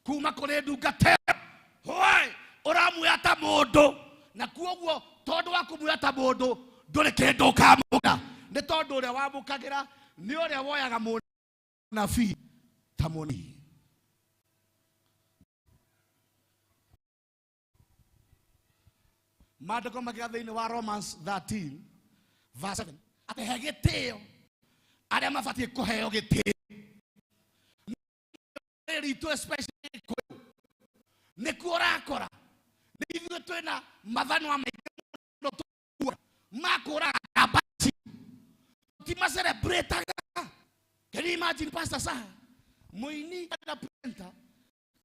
Kuma kũrĩ ndungata ĩyo. Why? Ũramuoya ta mũndũ, na kuoguo tondũ wa kũmuoya ta mũndũ ndũrĩ kĩndũ ũkamũka, nĩ tondũ ũrĩa wamũkagĩra nĩ ũrĩa woyaga mũnabii ta mũnabii. Maandĩko makiuga thĩinĩ wa Romans 13 verse 7 atĩ he gĩtĩo arĩa mabatiĩ kũheo gĩtĩo ritũ, especially Gĩkũyũ, nĩkuo ũrakora nĩ ithuĩ twĩna mathanwa maingĩ mũno tũkuaga makũraga njamba ici, ti macelebrataga. Can you imagine, Pastor Saha, mũini kana presenter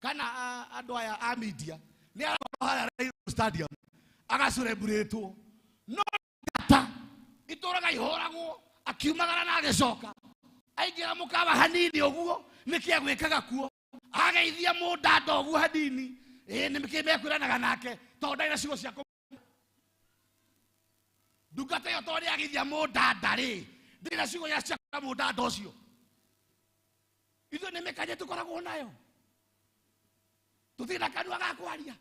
kana andũ aya a media nĩ arakorwo harĩa Raila Stadium agacelebratwo, no ngata itũraga ihũragwo akiumagara na agĩcoka aingĩra mũkawa hanini ũguo, nĩkĩ agwĩkaga kuo? Ageithia mũndanda ũguo hanini, ĩĩ nĩ kĩ mekwĩranaga nake, tondũ ndarĩ na ciugo cia ndungata ĩyo, tondũ nĩ ageithia mũndanda rĩ, ndĩrĩ na ciugo cia kwĩra mũndanda ũcio. Ithuĩ nĩ mĩkanye tũkoragwo nayo, tũtirĩ na kanua ga kwaria.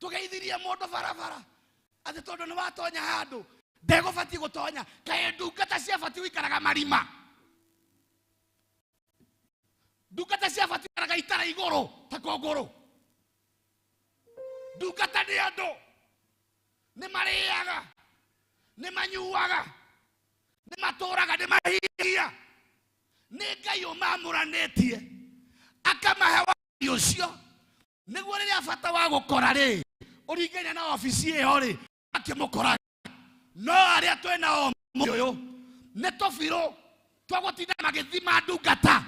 Tũgeithirie mũndũ barabara atĩ tondũ nĩ watonya handũ ndegũbatiĩ gũtonya. Kaĩ ndungata ciabatiĩ gũikaraga marima? Ndungata ciabatiĩ gũikaraga itara igũrũ ta kũngũrũ? Ndungata nĩ andũ, nĩ marĩaga, nĩ manyuaga, nĩ matũraga, nĩ mahiia. Nĩ Ngai ũmamũranĩtie akamahe wathi ũcio, nĩguo rĩrĩa bata wa gũkora rĩ ũringaine na obici ĩyo rĩ, akĩmũkoraga. No arĩa twĩ nao mũthĩ ũyũ nĩ tũbirũ twa gũtinda magĩthima ndungata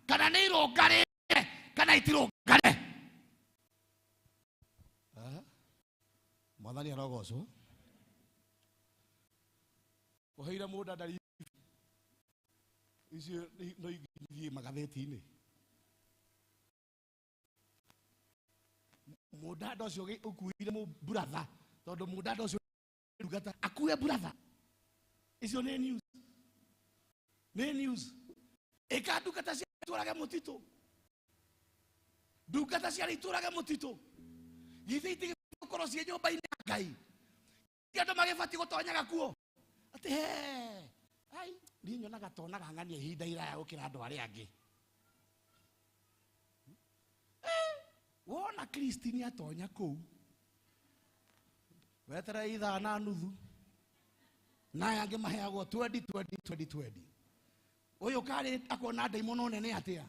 kana nĩ irũngarĩte kana itirũngare. Mwathani arogocwo. Ũheire mũndũ ndari icio no ithiĩ magathĩti-inĩ. Mũndanda ũcio ũkuire mũburatha, tondũ mũndanda ũcio ndungata akue buratha icio nĩ news, nĩ news. Ĩka ndungata cia itũrage mũtitũ, ndungata cia itũrage mũtitũ, githĩ itigĩkorwo ciĩ nyũmba-inĩ ya Ngai? Ti andũ magĩbatiĩ gũtonyaga kuo atĩ he ai niĩ nyonaga tonaga ng'ania ihinda iraya gũkĩra andũ arĩa angĩ. Wona Kristi nĩ atonya kũu, weterere ithaa na nuthu, na aya angĩ maheagwo twendi twendi twendi twendi. Ũyũ karĩ akona ndaimono nene atĩa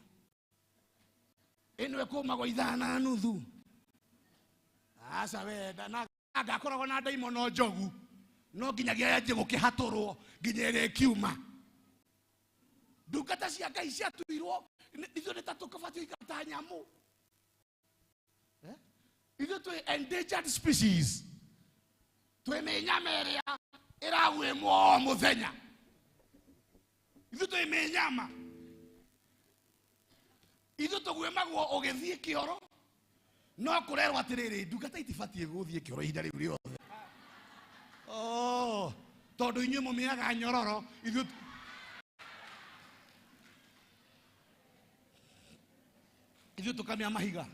ĩno ĩkũmagwo ithaa na nuthu? Aca we na ngakoragwo na ndaimono njogu, no nginyagia yanjie gũkĩhatũrwo nginya ĩrĩa ĩkiuma. Ndungata cia Ngai ciatuirwo ithuĩ nĩ ta tũkabatiĩ gũikara ta nyamũ. Eh? Ithuĩ twĩ endangered species, twĩ mĩnyama ĩrĩa ĩraguĩmwo o mũthenya. Ithuĩ twĩ mĩnyama, ithuĩ tũguĩmagwo ũgĩthiĩ kĩoro, no kũrerwo atĩrĩrĩ, ndungata itibatiĩ gũthiĩ kĩoro ihinda rĩu rĩothe. Oh, tondũ inyuĩ mũmĩaga nyororo, ithuĩ tũkamĩa mahiga.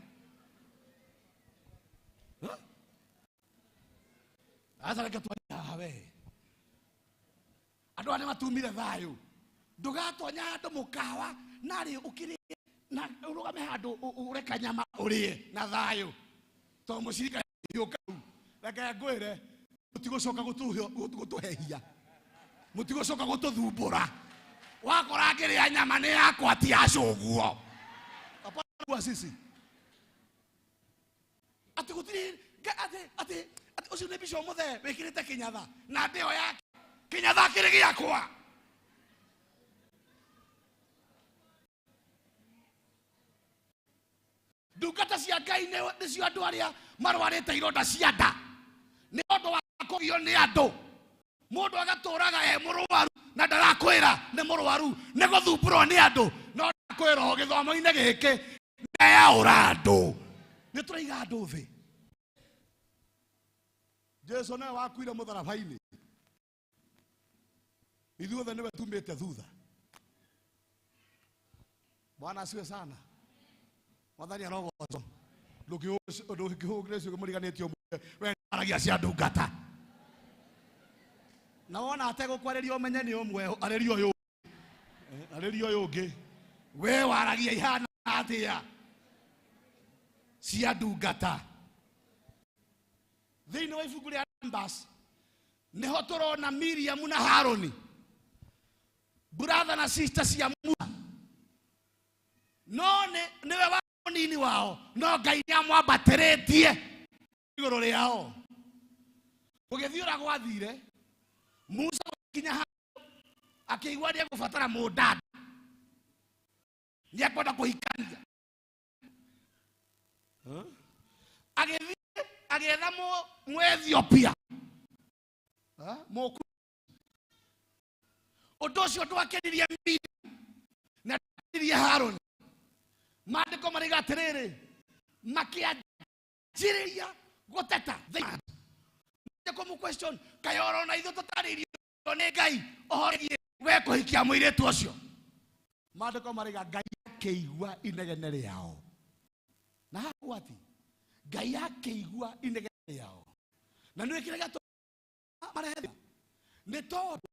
Huh? Aca reke twarie haha we. Andũ aya nĩ matumire thayũ. Ndũgatonya handũ mũkawa narĩ ũkĩrĩe na ũrũgame handũ ũreka nyama ũrĩe na thayũ, tondũ mũcirika yũka rĩu. Reke ngwĩre, mũtigũcoka gũtũhehia, mũtigũcoka gũtũthumbũra. Wakora ngĩrĩa nyama nĩ yakwa, ti yacũguo. Hapana kuwa sisi atĩ gũtirĩ atĩ atĩ atĩ ũcio nĩ mbica mũthee wĩkĩrĩte kĩnyatha na ndĩo yake, kĩnyatha kĩrĩ gĩakwa. Ndungata cia Ngai nĩcio andũ arĩa marwarĩte ironda cia nda nĩ ũndũ wa kũgio nĩ andũ. Mũndũ agatũraga e mũrwaru na ndarakwĩra nĩ mũrwaru, nĩ gũthumbũrwo nĩ andũ, no ndakwĩra o gĩthomo-inĩ gĩkĩ nĩyaũra andũ, nĩ tũraiga andũ thĩ. Jesu nawe wakuire mũtharaba-inĩ, ithuothe nĩwe tumĩte thutha. Bwana asiwe sana. Mwathani arogocwo. Ndũngĩhũgĩra ũcio mũriganĩtie ũmwe we aragia cia ndungata. Na wona ategũkwarĩria ũmenye nĩ ũmwe, arĩria ũyũ, arĩria ũyũ ũngĩ. We waragia ihana atĩa cia ndungata? Thĩinĩ wa ibuku rĩa Numbers nĩho tũrona Miriam na Haroni, brother na sister cia Musa, no nĩwe wa mũnini wao, no Ngai nĩamwambatĩrĩtie igũrũ rĩao. Gũgĩthiĩ ũrĩa gwathire, Musa gũkinya handũ akĩigua nĩegũbatara mũndanda, nĩekwenda kũhikania. Agĩthiĩ agĩetha Mũethiopia. Mũku. Ũndũ ũcio ndwakenirie Miriam na ndwakenirie Harũni. Maandĩko marĩga atĩrĩrĩ, makĩanjĩrĩria gũteta. Kũmũ question, kaĩ orona ithuĩ tũtarĩirio nĩ Ngai ũhoro wĩgiĩ we kũhikia mũirĩtu ũcio? Maandĩko marĩga Ngai akĩigua inegene rĩao. Na haha gwati Ngai akĩigua inegene rĩao. Na nĩ kĩrĩa gĩatũma marehe thĩna? Nĩ tondũ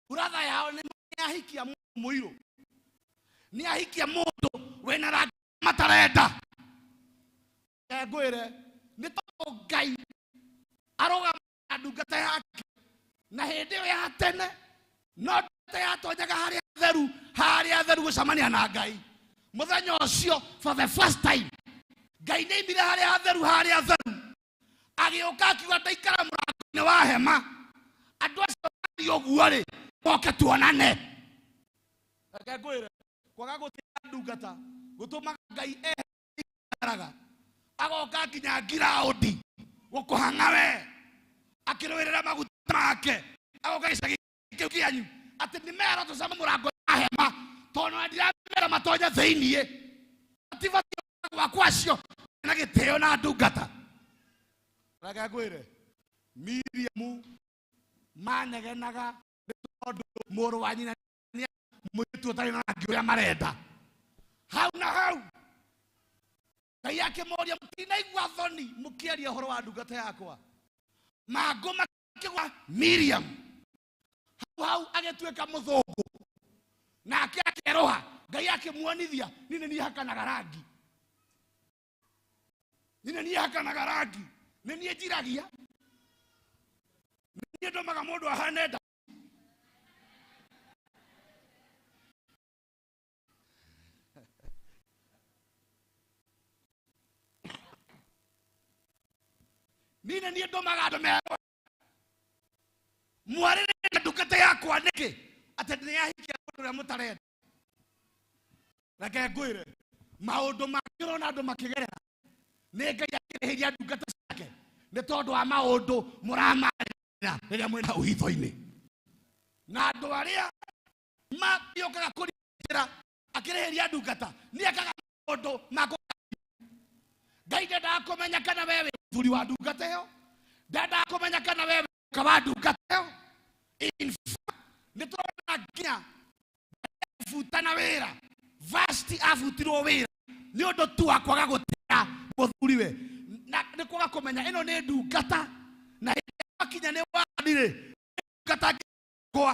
brother yao nĩ ahikia mũirũ, nĩ ahikia mũndũ wĩna rangi matarenda. Ngwĩre nĩ tondũ Ngai arũgama na ndungata yake, na hĩndĩ ĩyo ya tene no ndungata yatonyaga harĩa theru, harĩa theru gũcemania na Ngai. Mũthenya ũcio for the first time Ngai nĩ aimire harĩa theru, harĩa theru, agĩũka akiuga ndaikara mũrango-inĩ wa hema, andũ acio mathiĩ ũguo rĩ, moke tuonane. Reke ngwĩre, kwaga gũtĩĩa ndungata gũtũmaga Ngai eheraga, agoka nginya ngiraũndi gũkũhang'a we, akĩrũĩrĩra maguta make, agoka gĩcagi kĩu kĩanyu atĩ nĩ mera tũcama mũrango wa hema, tondũ na ndiramera matonye thĩiniĩ, matibatiĩ gwakwa acio na gĩtĩo na ndungata. Reke ngwĩre, Miriamu manegenaga nĩ tondũ mũrũ wa nyina nĩ mũirĩtu ũtarĩ na rangi ũrĩa marenda. Hau na hau Ngai akĩmoria, mũtinaigua thoni mũkĩaria ũhoro wa ndungata yakwa? Mangũ makĩgwa Miriam, hau hau agĩtuĩka mũthũngũ, nake akĩerũha. Ngai akĩmuonithia, niĩ nĩ niĩ hakanaga rangi, niĩ nĩ niĩ hakanaga rangi, nĩ niĩ njiragia, nĩ niĩ ndũmaga mũndũ ahane nda. Niĩ nĩ niĩ ndũmaga andũ merũhe. Mwarĩrĩria ndungata yakwa nĩkĩ atĩ nĩ yahikia mũndũ ũrĩa mũtarenda? Reke ngwĩre, maũndũ mangĩ ũrona andũ makĩgerera nĩ Ngai akĩrĩhĩria ndungata ciake nĩ tondũ wa maũndũ mũramarĩra rĩrĩa mwĩna ũhitho-inĩ. Na andũ arĩa magĩũkaga kũrĩra akĩrĩhĩria ndungata nĩ ekaga maũndũ ma kũ-. Ngai ndendaga kũmenya kana we wĩ mũthuri wa ndungata ĩyo, ndendaga kũmenya kana we wĩ mũka wa ndungata ĩyo. In fact, nĩ tũrona nginya butana wĩra, Vashti abutirwo wĩra nĩ ũndũ tu wa kwaga gũtĩĩa mũthuriwe, na nĩ kwaga kũmenya ĩno nĩ ndungata, na hĩndĩ ĩrĩa wakinya nĩ wathani-rĩ, ndungata ngwa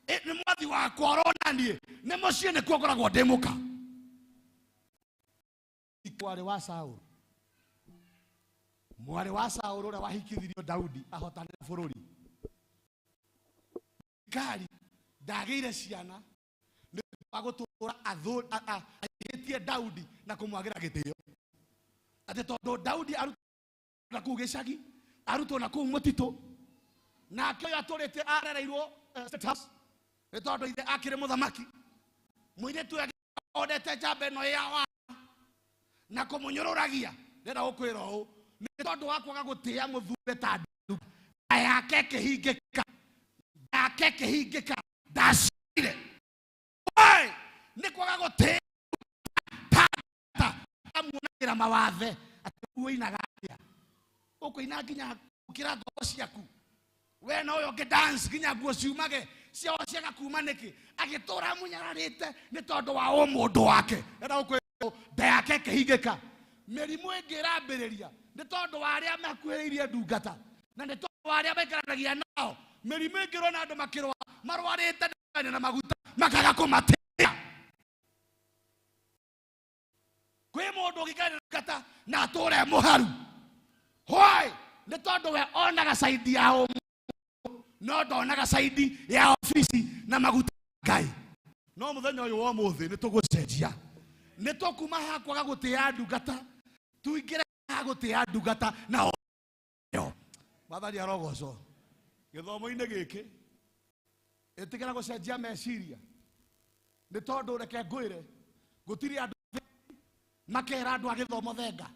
nĩ mwathi wakwa ũrona niĩ nĩ mũciĩ nĩkuo ngoragwo ndĩ mũka. Mwarĩ wa Saũlũ, mwarĩ wa Saũlũ ũrĩa wahikithirio Daudi ahotanĩra bũrũri, Mikali ndagĩire ciana nĩ ũndũ wa gũtũũra aihĩtie Daudi na kũmwagĩra gĩtĩo, atĩ tondũ Daudi arutwo na kũu gĩcagi, arutwo na kũu mũtitũ, nake ũyũ atũrĩte arereirwo State House nĩ tondũ ithe akĩrĩ mũthamaki. Mũirĩtu ũyũ onete njamba ĩno ya wa na kũmũnyũrũragia. Ndĩrenda gũkwĩra ũũ, nĩ tondũ wa kwaga gũtĩĩa mũthuri ta nduka yake ĩkĩhingĩka, yake ĩkĩhingĩka, ndacire. Why? Nĩ kwaga gũtĩĩa ta amuonagĩra mawathe atĩ ũinaga atĩa, ũkũina nginya gũkĩra ngoro ciaku, we na ũyũ ũngĩ dance nginya nguo ciumage ciao ciaga kuma nĩkĩ, agĩtũra amunyararĩte nĩ tondũ wa ũmũndũ wake. Ndĩrenda gũkwĩra Nda yake ĩkĩhingĩka. Mĩrimũ ĩngĩ ĩrambĩrĩria nĩ tondũ wa arĩa makuhĩrĩirie ndungata na nĩ tondũ wa arĩa maikaranagia nao. Mĩrimũ ĩngĩ ũrona andũ makĩrwara marwarĩte na maguta makaga kũmatĩa. Kwĩ mũndũ ũngĩikara na ndungata na atũre mũharu. Why? Nĩ tondũ we onaga saidi ya ũmũ no ndonaga saidi ya ofici na maguta Ngai. No mũthenya ũyũ wa ũmũthĩ nĩ tũgũcenjia, nĩ tũkuma haha kwaga gũtĩa ndungata tuingĩre haha gũtĩa ndungata na yo. Mwathani arogocwo. Gĩthomo-inĩ gĩkĩ ĩtĩkĩra gũcenjia meciria, nĩ tondũ reke ngwĩre gũtirĩ andũ makera andũ a gĩthomo thenga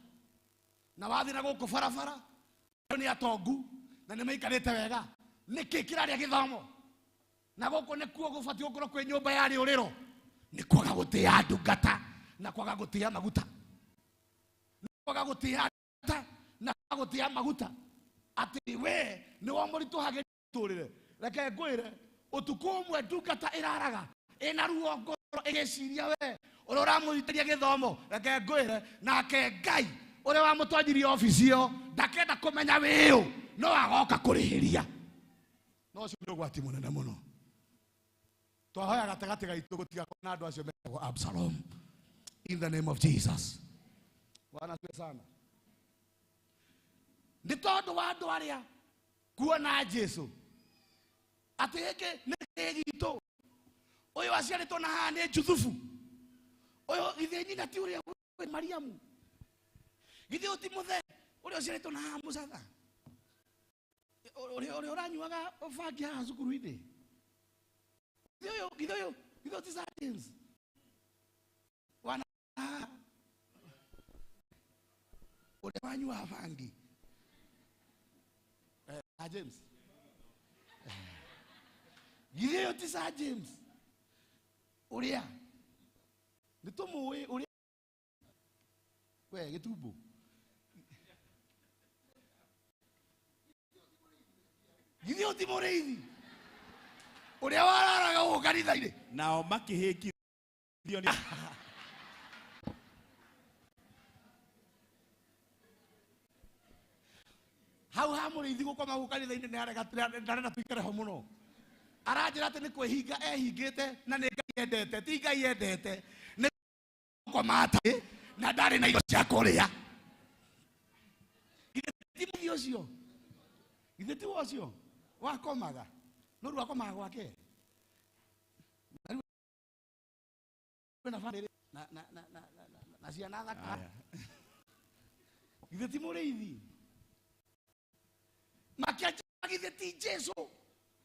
na wathiĩ na gũkũ barabara andũ nĩ atongu na nĩ maikarĩte wega. Nĩkĩ kĩrarĩa gĩthomo? Na gũkũ nĩkuo gũbatiĩ gũkorwo kwĩ nyũmba ya rĩũrĩro. Nĩ kwaga gũtĩa ndungata na kwaga gũtĩa maguta, nĩ kwaga gũtĩa ndungata na kwaga gũtĩa maguta. Atĩ we nĩ wa mũritũhagĩria mũtũrĩre. Reke ngwĩre, ũtukũ ũmwe ndungata ĩraraga ĩna ruo ngoro ĩgĩciria we ũrĩa ũramũnyitĩria gĩthomo. Reke ngwĩre, nake Ngai ũrĩa wamũtonyirie obici ĩyo ndakenda kũmenya wĩũ, no agoka kũrĩhĩria. No ũcio nĩ ũgwati mũnene mũno. Twahoya gatagatĩ gaitũ gũtigakorwo na andũ acio metagwo Absalom. In the name of Jesus. Bwana asifiwe sana. Nĩ tondũ wa andũ arĩa kuona Jesu atĩ gĩkĩ nĩ kĩĩ gitũ, ũyũ aciarĩtwo na haha nĩ Juthubu, ũyũ githĩ nyina ti ũrĩa wĩ Mariamu, githĩ ũyũ ti mũthee ũrĩa ũciarĩtwo na haha Mũcatha, ũrĩa ũranyuaga bangi haha cukuru-inĩ, githĩ ũyũ githĩ ũyũ ti Sir James wana ũrĩa wanyuaga bangi? Sir James, githĩ ũyũ ti Sir James ũrĩa nĩ tũmũĩ ũrĩa we gĩtumbo? Githĩ ũyũ ti mũrĩithi ũrĩa wararaga gũkũ kanitha-inĩ? Nao makĩhĩngithio nĩ hau ha mũrĩithi gũkoma gũkũ kanitha-inĩ. Nĩ arega, ndarenda tũikare ho mũno. Aranjĩra atĩ nĩ kwĩhinga ehingĩte na nĩ Ngai endete, ti Ngai endete, nĩ gũkoma atarĩ na ndarĩ na irio cia kũrĩa. Githĩ ti mũrĩithi ũcio? Githĩ ti we ũcio wakomaga? No rĩu akomaga gwake na rĩu ena bamĩrĩ na ciana thaka. Githĩ ti mũrĩithi? Makĩanjĩra githĩ ti Jesu?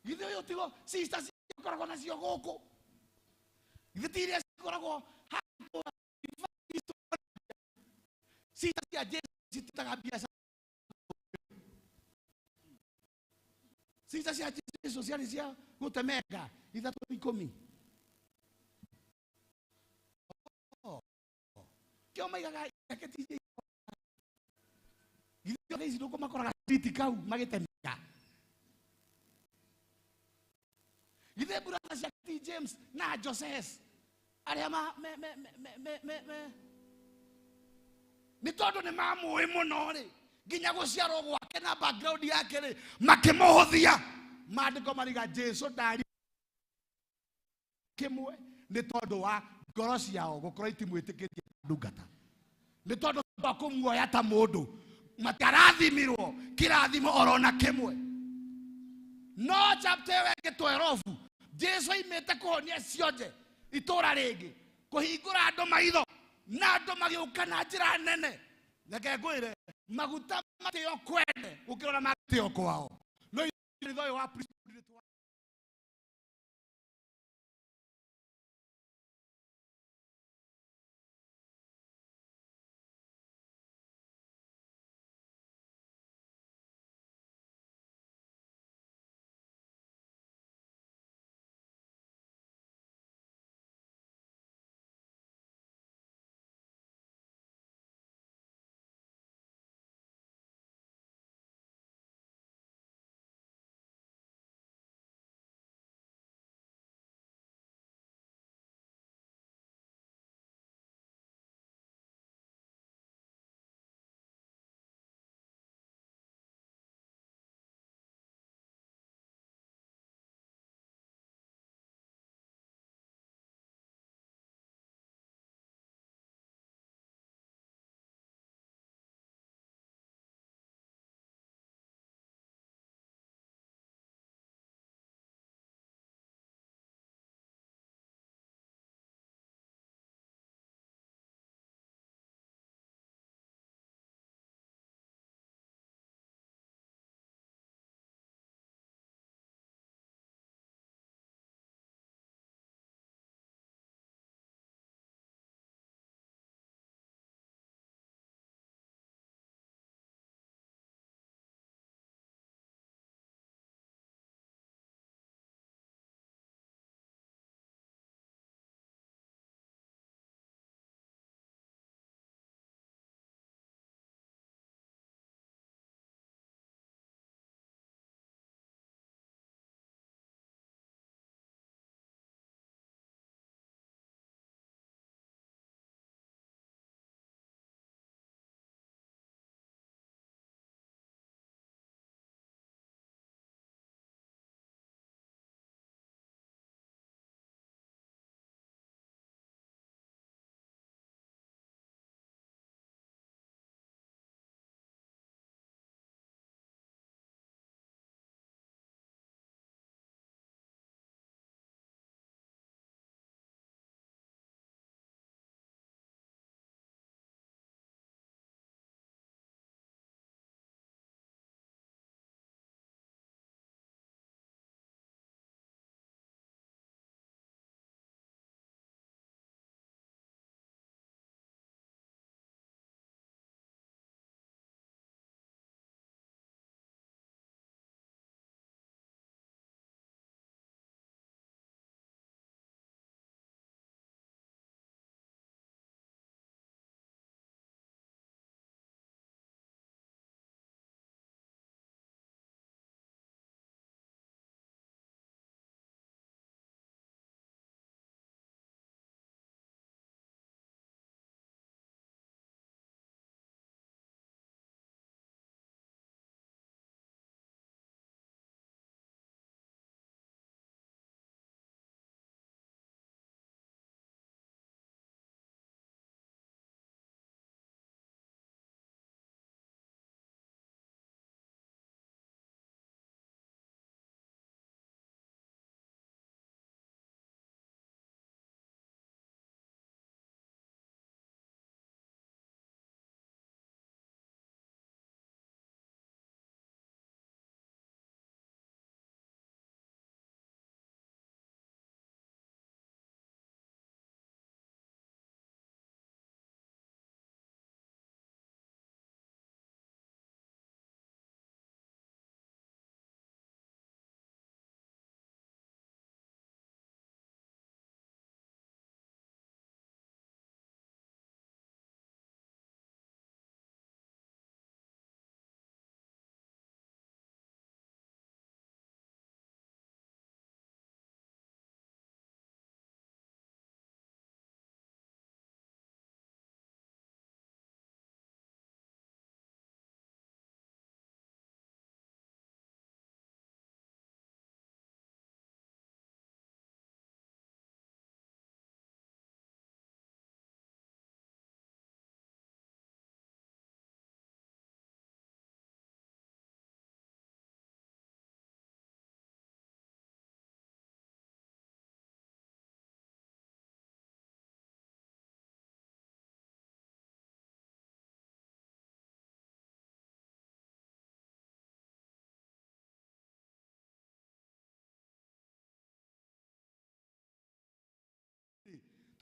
Githĩ ũyũ tigo sister cikoragwo nacio gũkũ? Githĩ ti iria cikoragwo handũ sister cia Jesu citutaga biacara? Sister cia Jesu ciarĩ cia gũtemenga ithatũ ikũmi. Kĩo maigaga jaketi iria githĩ thaa ici ndũkũmakoraga street kau magĩtemenga? Githĩ brother cia T James na Joses arĩa ma me me me me me me me nĩ tondũ nĩ mamũĩ mũno rĩ, nginya gũciarwo gwake na background yake rĩ, makĩmũhũthia. Maandĩko mariga Jesu ndari kĩmwe nĩ tondũ wa ngoro ciao gũkorwo itimwĩtĩkĩtie ndungata, nĩ tondũ wa kũmuoya ta mũndũ matiarathimirwo kĩrathimo orona kĩmwe. No chapter ĩyo ĩngĩ 12, Jesu aimĩte kũhonia cionje itũra rĩngĩ, kũhingũra andũ maitho na andũ magĩũka na njĩra nene. Reke ngwĩre, maguta matĩo kwene gũkĩrora matĩo kwao. No ithuĩ ũyũ wa priesthood.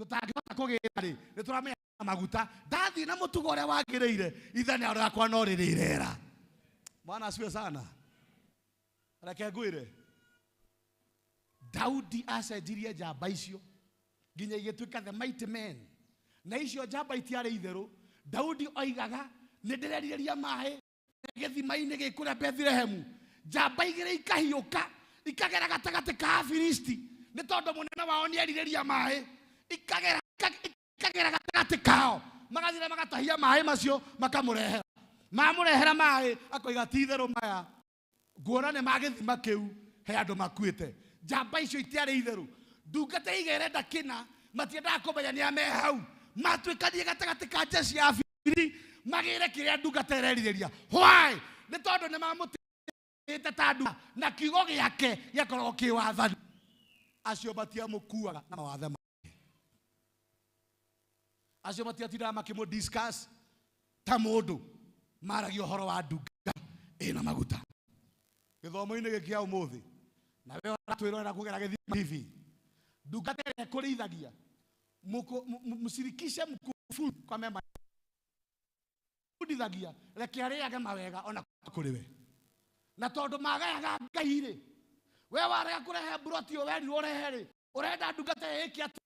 Tũtangĩhota kũgĩra rĩ, nĩ tũramenya maguta. Ndathiĩ na mũtugo ũrĩa wagĩrĩire, ithenya rĩakwa no rĩrĩrera. Bwana asifiwe sana. Reke ngwĩre, Daudi acenjirie njamba icio nginya igĩtuĩka the mighty men. Na icio njamba itiarĩ itherũ. Daudi oigaga nĩ ndĩrerirĩria maĩ gĩthima-inĩ gĩ kũrĩa Bethlehemu. Njamba igĩrĩ ikahiũka ikagera gatagatĩ ka Afilisti nĩ tondũ mũnene wao nĩ erirĩria maĩ, ikagera gatagatĩ kao, magathira magatahia maĩ macio makamũrehera. Mamũrehera maĩ akoiga ti itherũ maya nguona nĩ ma gĩthima kĩu he andũ makuĩte. Njamba icio itiarĩ itherũ. Ndungata igerenda kĩna matiendaga kũmenya nĩ a me hau, matuĩkanie gatagatĩ ka jeshi ya Afilisti magĩre kĩrĩa ndungata ĩrerirĩria. Why? Nĩ tondũ nĩ mamũtĩĩte ta ndungata na kiugo gĩake gĩakoragwo kĩ wathani. Acio matiamũkuaga na mawathe make, acio matiatindaga makĩmũ discuss ta mũndũ, maragia ũhoro wa ndungata ĩna maguta. Gĩthomo-inĩ gĩkĩ kĩa ũmũthĩ, na we ũratwĩrorera kũgera Gĩthima TV, ndungata ĩrĩa ĩkũrĩithagia, mshirikishe mkufunzi kwa mema, bundithagia, reke arĩage mawega ona kũrĩ we. Na tondũ magayaga Ngai rĩ, we warega kũrehe mburoti ĩyo werirwo ũrehe rĩ, ũrenda ndungata ĩyo ĩke atĩa?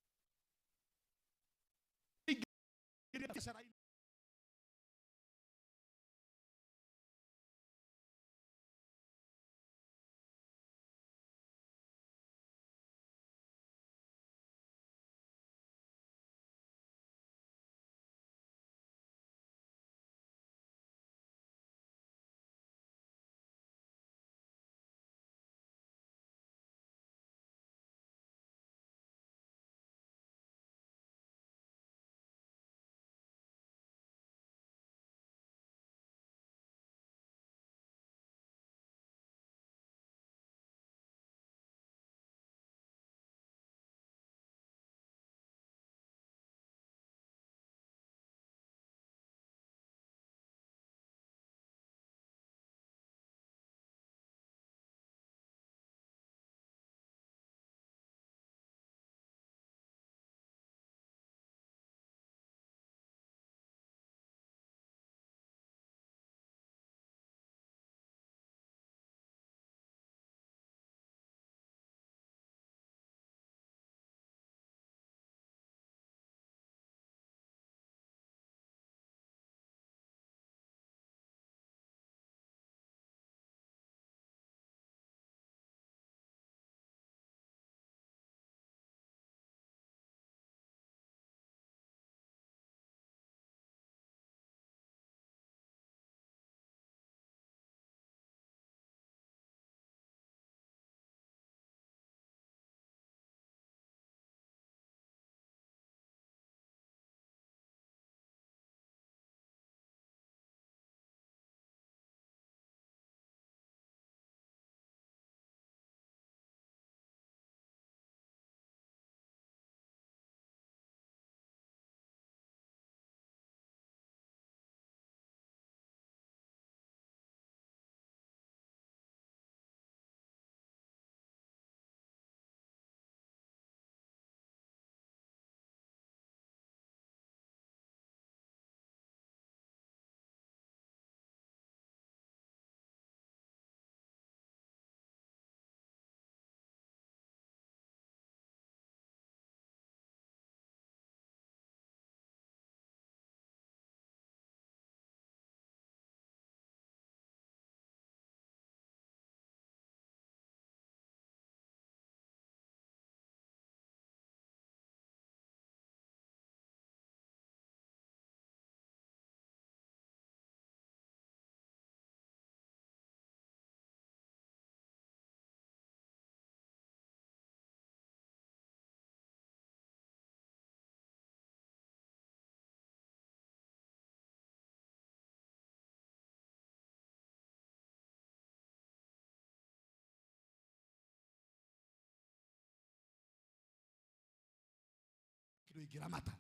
Kĩndũ ingĩramata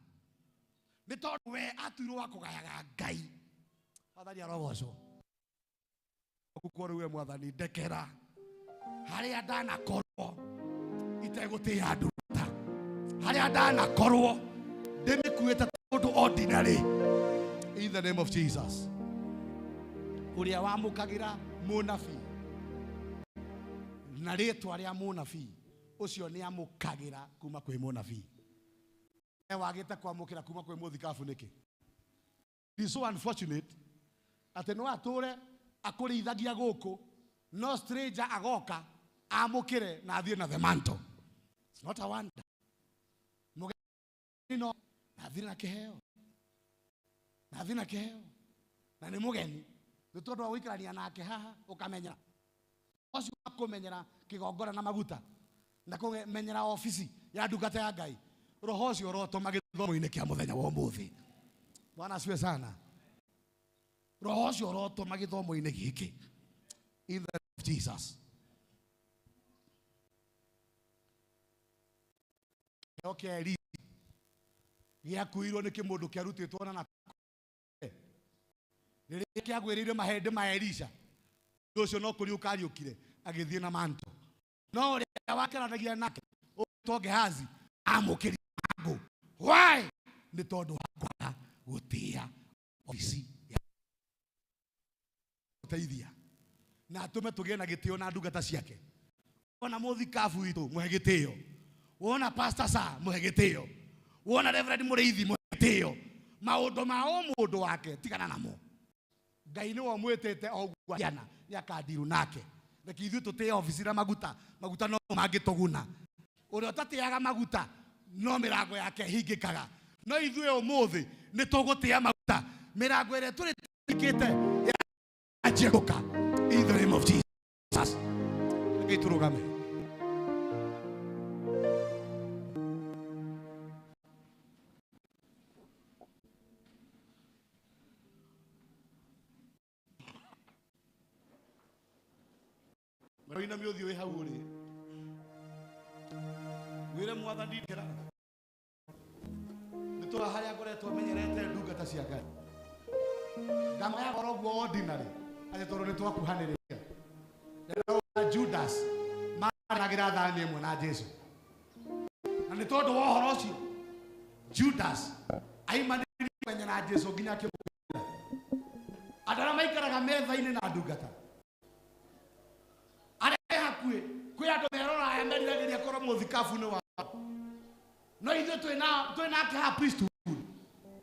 nĩ tondũ we atuirwo wa kũgayaga Ngai. Mwathani arogocwo. Gũkũ rĩu we Mwathani ndekera harĩa ndanakorwo itegũtĩĩa ndungata, harĩa ndanakorwo Tũcikuĩte ta mũndũ ordinary. In the name of Jesus. Ũrĩa wamũkagĩra mũnabii na rĩtwa rĩa mũnabii ũcio nĩ amũkagĩra kuma kwĩ mũnabii. We wagĩte kwamũkĩra kuma kwĩ mũthikabu nĩkĩ? It is so unfortunate atĩ no atũre akũrĩithagia gũkũ no stranger agoka amũkĩre na athiĩ na the mantle. It's not a wonder. Mũgeni no na athiĩ na kĩheo, na athiĩ na kĩheo, na nĩ mũgeni nĩ tondũ wa gũikarania nake haha ũkamenya ũcio wa kũmenyera kĩgongona na maguta na kũmenyera obici ya ndungata ya Ngai. Roho ũcio ũrotũma gĩthomo-inĩ kĩa mũthenya wa ũmũthĩ. Bwana asifiwe sana. Roho ũcio ũrotũma gĩthomo-inĩ gĩkĩ. In the name of Jesus. Kĩheo kĩa Elija gĩakuirwo nĩ kĩmũndũ kĩarutĩtwo na rĩrĩa kĩagwĩrĩire mahĩndĩ ma Elisha, ũndũ ũcio no kũriũka ariũkire agĩthiĩ na manto. No ũrĩa wakaranagia nake ũgwĩtwo Gehazi amũkĩrire mangũ. Why? Nĩ tondũ wa kwaga gũtĩĩa obici ya gũteithia na atũme tũgĩe na gĩtĩo na ndungata ciake. Wona mũthikabu witũ mũhe gĩtĩo, wona pastor sa mũhe gĩtĩo, wona reverend mũrĩithi mũhe gĩtĩo. Maũndũ ma o mũndũ wake tigana namo. Ngai nĩwe ũmwĩtĩte o ũguo ahiana, nĩ akandirũ nake. Reke ithuĩ tũtĩe obici na maguta, maguta no mangĩtũguna. Ũrĩa ũtatĩaga maguta no mĩrango yake ĩhingĩkaga. No ithuĩ ũmũthĩ nĩ tũgũtĩa maguta, mĩrango ĩrĩa tũrĩtĩkĩte yanjie gũka. In the name of Jesus. Reke tũrũgame. Wĩinamie ũthiũ wĩ hau ũrĩ. Wĩre mwathani ndekera. Nĩ tũra harĩa ngoretwo menyerete ndungata cia Ngai. Ngamoyaga oro ũguo ordinary atĩ tondũ nĩ twakuhanĩrĩria. Rĩrĩa Judas maragĩra thani ĩmwe na Jesu. Na nĩ tondũ wa ũhoro ũcio Judas aimanĩrĩirie kũmenyera Jesu nginya akĩmũkĩra. Andũ arĩa maikaraga metha-inĩ na ndungata arĩa me hakuhĩ kwĩ andũ meroraya meriragĩria korwo mũthikabu-inĩ wao, no ithuĩ twĩ nake haha priesthood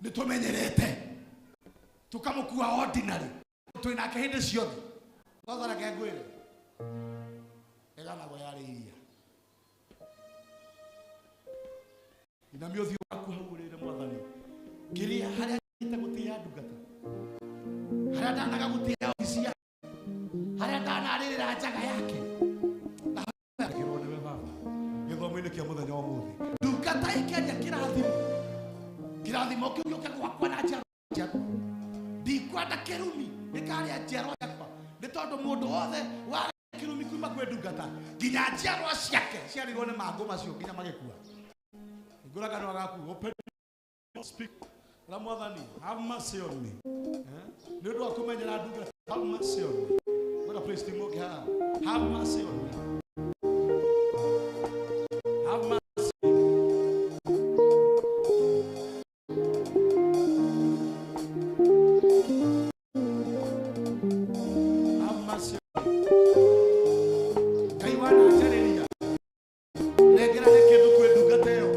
nĩ tũmenyerete tũkamũkua ordinary, twĩ nake hĩndĩ ciothe. Kwanza reke ngwĩre, ĩganagwo yarĩ iria. Inamia ũthiũ waku hau ũrĩre mwathani, kĩrĩa harĩa njagĩte gũtĩĩa ndungata, harĩa ndanaga gũtĩĩa obici yake, harĩa ndanarĩrĩra njaga yake, ndakĩrwo nĩwe baba. Gĩthomo-inĩ kĩa mũthenya wa ũmũthĩ, ndungata ĩkĩaria kĩrathimo, kĩrathimo kĩu gĩũke gwakwa na njiarwa ciakwa. Ndikwenda kĩrumi gĩkarĩa njiarwa ciakwa, nĩ tondũ mũndũ wothe wa kĩrumi kuma kwĩ ndungata nginya njiarwa ciake ciarĩirwo nĩ mangũ macio nginya magĩkua. Hingũra kanua gaku, open speak. Ra mwathani, have mercy on me. Nĩ ũndũ wa kũmenyera ndungata, have mercy on me. Bwana praise team okay haha. Have mercy on me. Have mercy on me. Have mercy on me. Ngai wananjarĩria. Nengera nĩ kĩndũ kwĩ ndungata ĩyo.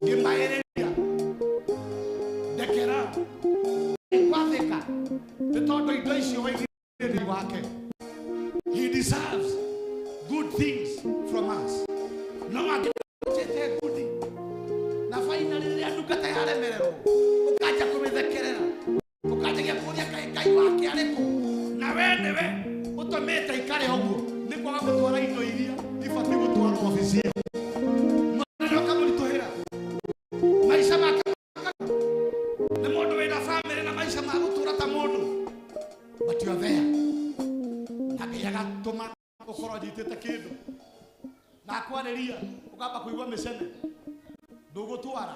Ngĩmaĩrĩria. Ndekera. Gwathĩka. Nĩ tondũ indo icio waigire thĩinĩ wake. He deserves good things from us. No angĩtĩte ngundi. Na finally rĩrĩa ndungata yaremererwo, ũkanjia kũmĩthekerera. Ũkanjagia kũũria kaĩ Ngai wake arĩ kũ? Na we nĩwe ũtũmĩte ikare ũguo. Nĩ kwaga gũtwara indo iria ibatiĩ gũtwarwo obici ĩyo. Mwana ũkamũritũhĩra. Maica make nĩ mũndũ wĩna bamĩrĩ na maica ma gũtũra ta mũndũ. But you are there. Na Ngai agatũma ũkorwo ũnyitĩte kĩndũ. Na akwarĩria ũkamba kũigua mĩcene. Ndũgũtwara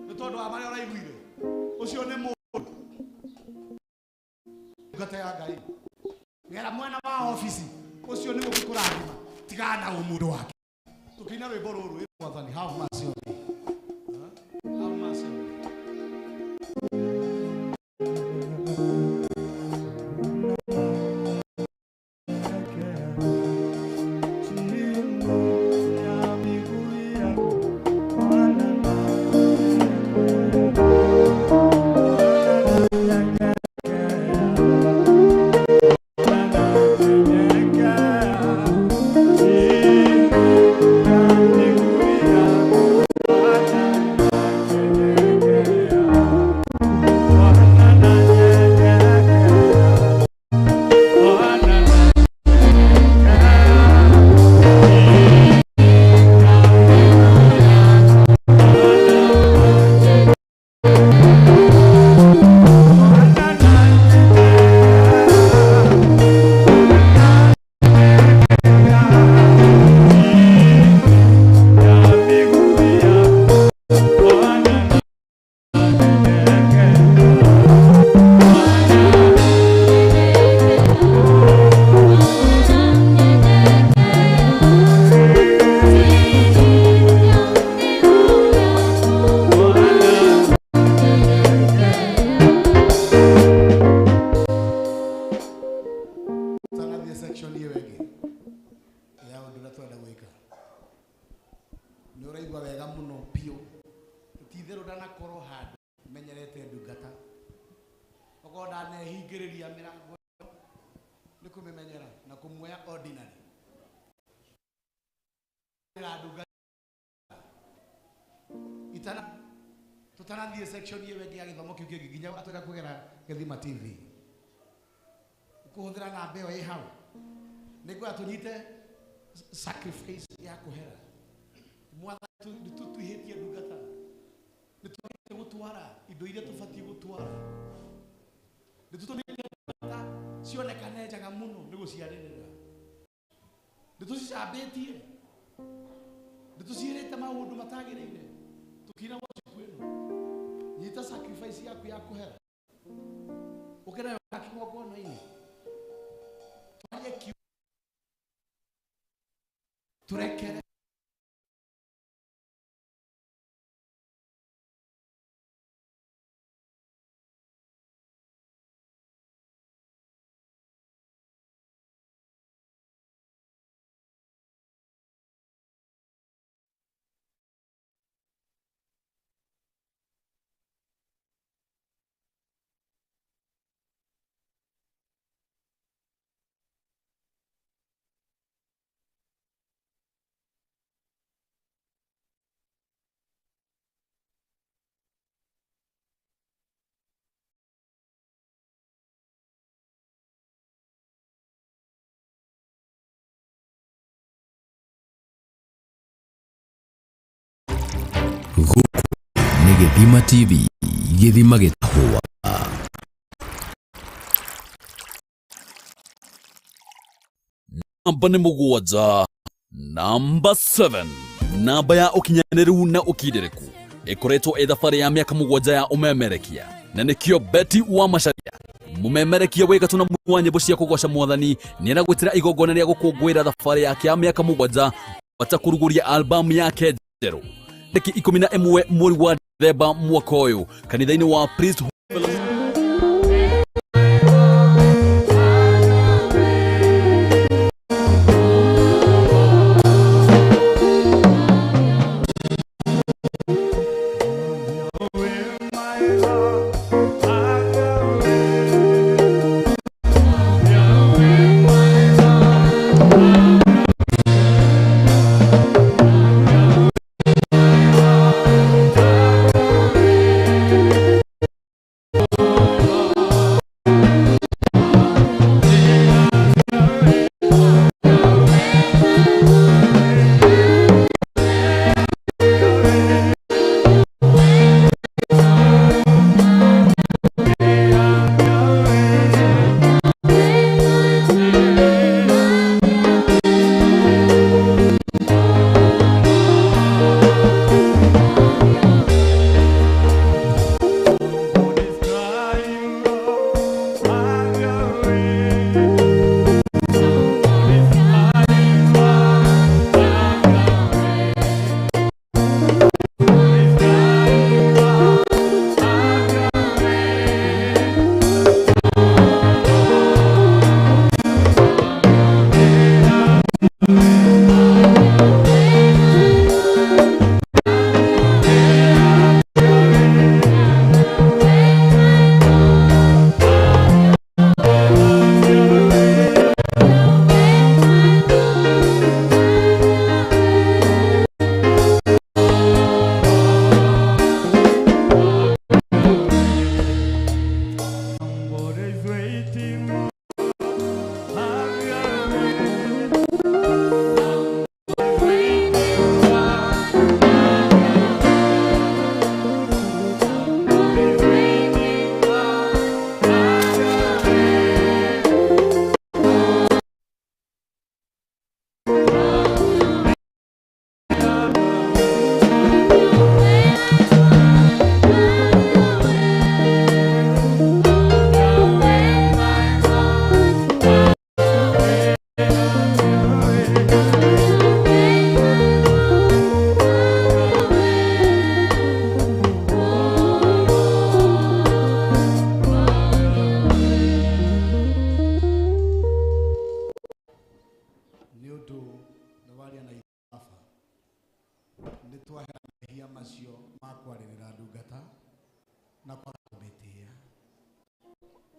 nĩ tondũ wa marĩa ũraiguire. Ũcio nĩ mũndũ. Ndungata ya Ngai. Gera mwena wa obici. Ũcio nĩ gũkũrathima. Tigana na ũmũndũ wake. Tũkĩina rwĩmbo rũrũ, ĩ Mwathani, have mercy on me. Have mercy on me. Okorwo ndanehingĩrĩria mĩrango ĩyo, nĩ kũmĩmenyera na kũmuoya ordinary. Ndunga itana tũtanathiĩ section ĩyo ĩngĩ ya gĩthomo kĩu kĩngĩ nginya atwĩra kũgera Gĩthima TV. Kũhũthĩra namba ĩyo ĩ hau nĩngwenda tũnyite sacrifice ya kũhera. Mwathani, nĩtũtwihĩtie ndungata, nĩtwagĩte gũtwara indo iria tũbatiĩ gũtwara, nĩtũtũmĩte ndungata cionekane njega mũno nĩ gũciarĩrĩra, nĩtũcicambĩtie, nĩtũciĩrĩte maũndũ matagĩrĩire tũkĩina worship ĩno. Nyita sacrifice yaku ya kũhera ũke nayo kĩgongona-inĩ, twarie kiugo tũrekere. Gũkũ nĩ Gĩthima TV, gĩthima gĩtahũaga. Namba nĩ mũgwanja, namba 7, namba ya ũkinyanĩru na ũkindĩrĩku ĩkoretwo ĩ thabarĩ ya mĩaka 7 ya ũmemerekia, na nĩkĩo Betty wa Macharia, mũmemerekia wĩ gatũ na mũini wa nyĩmbo cia kũgoca mwathani, nĩaragwĩtĩra igongona rĩa gũkũngũĩra thabarĩ yake ya mĩaka 7 bata kũrugũria albamu yake njerũ tarĩki 11 mweri wa Dithemba mwaka ũyũ kanitha-inĩ wa Priest.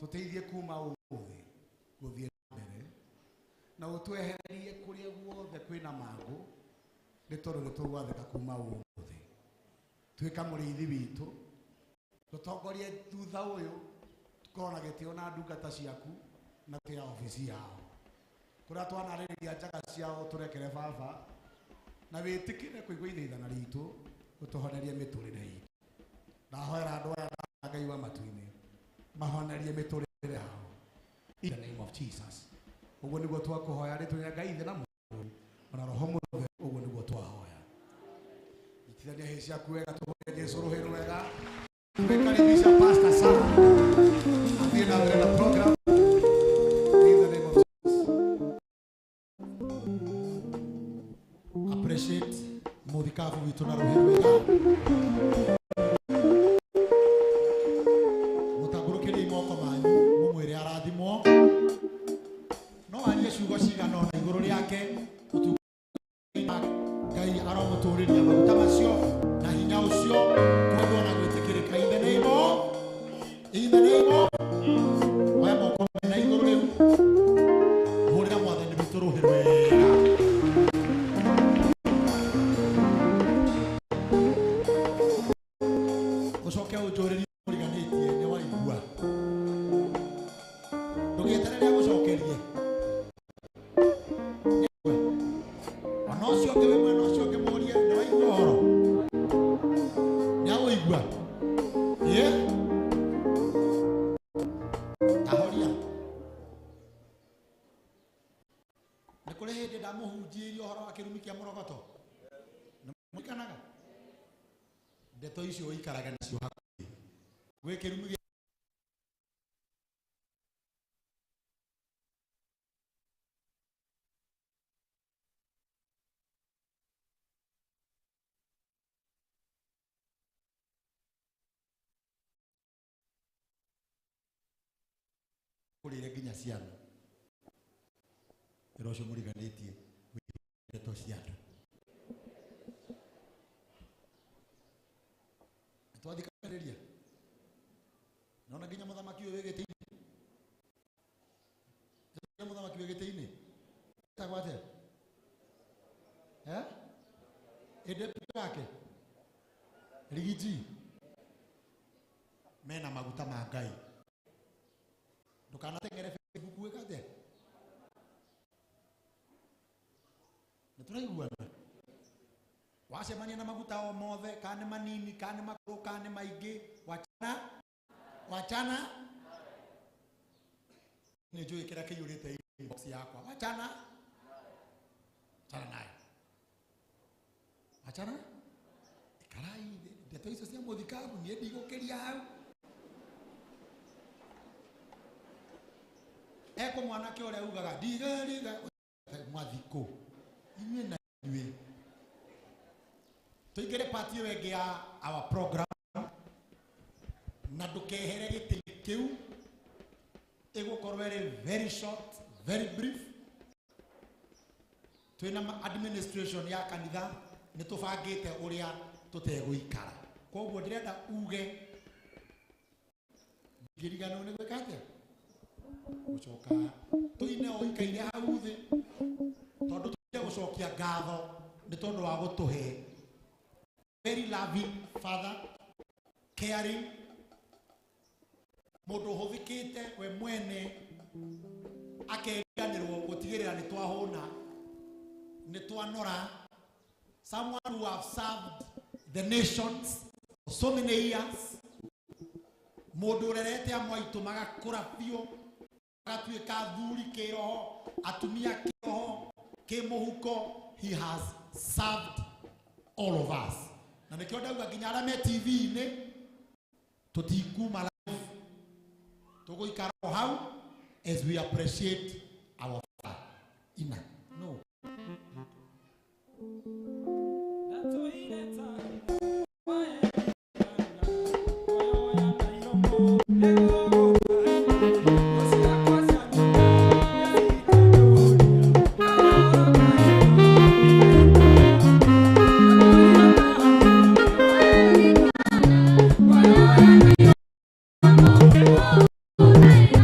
Tũteithie kuma ũmũthĩ gũthiĩ na mbere na ũtwehererie kũrĩa guothe kwĩna mangũ, nĩ tondũ nĩ tũgwathĩka kuma ũmũthĩ. Tuĩka mũrĩithi witũ, tũtongorie thutha ũyũ, tũkorwo na gĩtĩo na ndungata ciaku na tĩa obici yao. Kũrĩa twanarĩrĩria njaga ciao tũrekere baba, na wĩtĩkĩre kũigua ithaithana ritũ, ũtũhonerie mĩtũrĩre itũ. Ndahoera andũ aya na Ngai wa matu-inĩ mahonerie mĩtũrĩre yao in the name of Jesus. Ũguo nĩguo twakũhoya rĩtwa rĩa Ngai Ithe na Mũriũ ona Roho Mũtheru, ũguo nĩguo twahoya. Nyitithania hĩ ciaku wega, tũhũre Jesũ rũhĩ rwega. Tumekaribisha Pastor sana athiĩ na mbere na program in the name of Jesus. Appreciate muthikabu witũ na rũhĩ rwega. Mũtambũrũkĩriei moko manyu mũmwĩre arathimwo. No arie ciugo cigana ũna igũrũ rĩake, ũtungata Ngai aromũtũrĩria maguta macio na hinya ũcio kwendwo na gwĩtĩkĩrĩka in the name of, in the name of. Oya moko na igũrũ rĩu, hũrĩra mwathani witũ rũhĩ rwega. Ũcoke ũnjũrĩrie ũriganĩtie nĩ waigua. Ndũgĩeterere agũcokerie. Ona ũcio ũngĩ wĩ mwena ũcio ũngĩ mũrie nĩ waigua ũhoro. Nĩ agũigua. Ĩ? Tahoria. Nĩ kũrĩ hĩndĩ ndamũhunjĩirie ũhoro wa kĩrumi kĩa mũrogoto. Nĩ mũririkanaga? Ndeto icio ũikarage nacio hakuhĩ. Gwĩ kĩrumi gĩa kũrĩre nginya ciana. Wĩra ũcio mũriganĩtie ndeto cia andũ. Nĩtwathikanĩrĩria. Nona nginya mũthamaki ũyũ wĩ gĩtĩ-inĩ. Mũthamaki wĩ gĩtĩ-inĩ. Etagwo atĩa? Eh? Ĩndĩ wake? Rigiji. Mena maguta ma Ngai. Ndũkanateng'ere Facebook wĩka atĩa? Nĩtũraiguana? Wacemania na maguta o mothe, kana nĩ manini, kana nĩ makũrũ, kana nĩ maingĩ, wachana, wachana. Nĩ njũĩ kĩrĩa kĩiyũrĩte inbox yakwa. Wachana, achana nayo. Wachana? Ikarai thĩ. Ndeto icio cia mũthikabu niĩ ndigũkĩria hau. Eko mwanake ũrĩa ugaga ndigeriga mwathikũ inyuĩ na inyuĩ. Tũingĩre part ĩyo ĩngĩ ya our program na ndũkehere gĩtĩ kĩu, ĩgũkorwo ĩrĩ very short, very brief. Twĩna administration ya kanitha nĩ tũbangĩte ũrĩa tũtegũikara, koguo ndĩrenda uge ngĩriganĩrwo nĩ gwĩka atĩa gũcoka tũine o ikaire hau thĩ, tondũ tũire gũcokia ngatho nĩ tondũ wa gũtũhe very loving father, caring, mũndũ ũhũthĩkĩte we mwene akeriganĩrwo gũtigĩrĩra nĩ twahũna, nĩ twanora, someone who have served the nations for so many years, mũndũ ũrerete amwe aitũ magakũra biũ, magatuĩka athuri kĩroho, atumia kĩroho, kĩmũhuko. He has served all of us, na nĩkĩo ndauga nginya arĩa me TV-inĩ tũtikuma live, tũgũikara o hau as we appreciate our father. Ina no Thank you.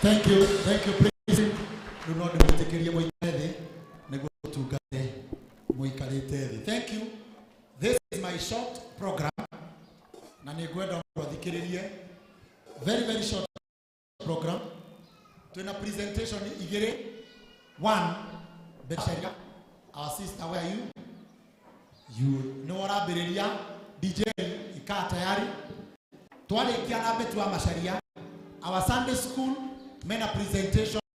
Thank you, thank you, please. Rĩu no ndĩmwĩtĩkĩrie mũikare thĩ nĩguo tũtungate mũikarĩte thĩ. Thank you. This is my short program na nĩ ngwenda mũndũ athikĩrĩrie. Very, very short program. Twĩna presentation igĩrĩ. One, Betsharia, our sister, where are you? You nĩwe ũrambĩrĩria. DJ ikaa tayari. Twarĩkia na Betty wa Macharia, our Sunday school mena presentation.